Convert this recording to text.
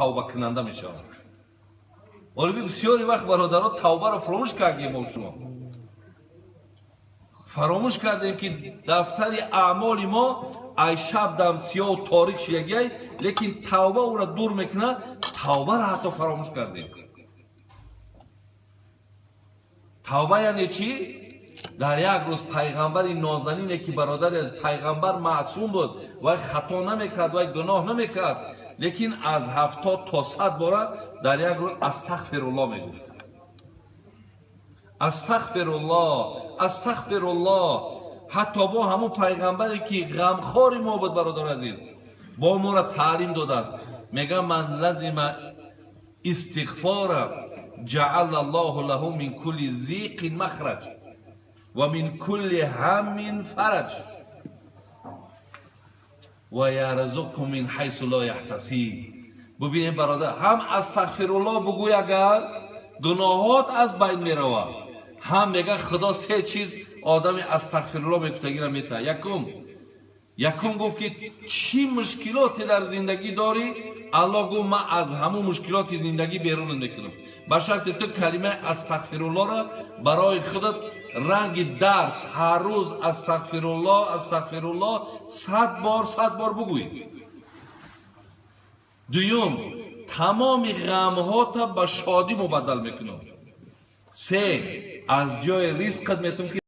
Тавбакунанда мешавад. Олиби бисёри вақт, бародаро, тавбаро фаромӯш кардем. Мо шумо фаромӯш кардем, ки дафтари аъмоли мо ай шаб дам сиёҳу торик шидагиай, лекин тавба ӯра дур мекунад. Тавбаро ҳатто фаромӯш кардем. Тавба яъне чӣ? Дар як рӯз пайғамбари нозанине, ки бародари аз пайғамбар маъсум буд, вай хато намекард, вай гуноҳ намекард, лекин аз 70 то 100 бора дар як рӯз астағфируллоҳ мегуфт: астағфируллоҳ, астағфируллоҳ. Ҳатто бо ҳамун пайғамбаре, ки ғамхори мо буд, бародари азиз, бо моро таълим додааст. Мегӯям: ман лазима истиғфора ҷаъала аллоҳу лаҳу мин кулли зиқин махраҷ ва мин кулли ҳаммин фараҷ ва ярзуқҳу мин ҳайсу ло яҳтасиб. Бубинем, бародар, ҳам астағфируллоҳ бугӯй, агар гуноҳот аз байн меравад, ҳам мега Худо се чиз одами астағфируллоҳ мегуфтагиро метаҳад. Якум гуфт, ки чӣ мушкилоте дар зиндагӣ дорӣ, Аллоҳ гуфт: ман аз ҳамун мушкилоти зиндагӣ берунат мекунам, ба шарти ту калимаи астағфируллоҳро барои худат ранги дарс ҳар рӯз астағфируллоҳ, астағфируллоҳ 100 бор, 100 бор бугӯй. Дуюм, тамоми ғамҳота ба шодӣ мубаддал мекунам. Се, аз ҷои ризқат метавон ки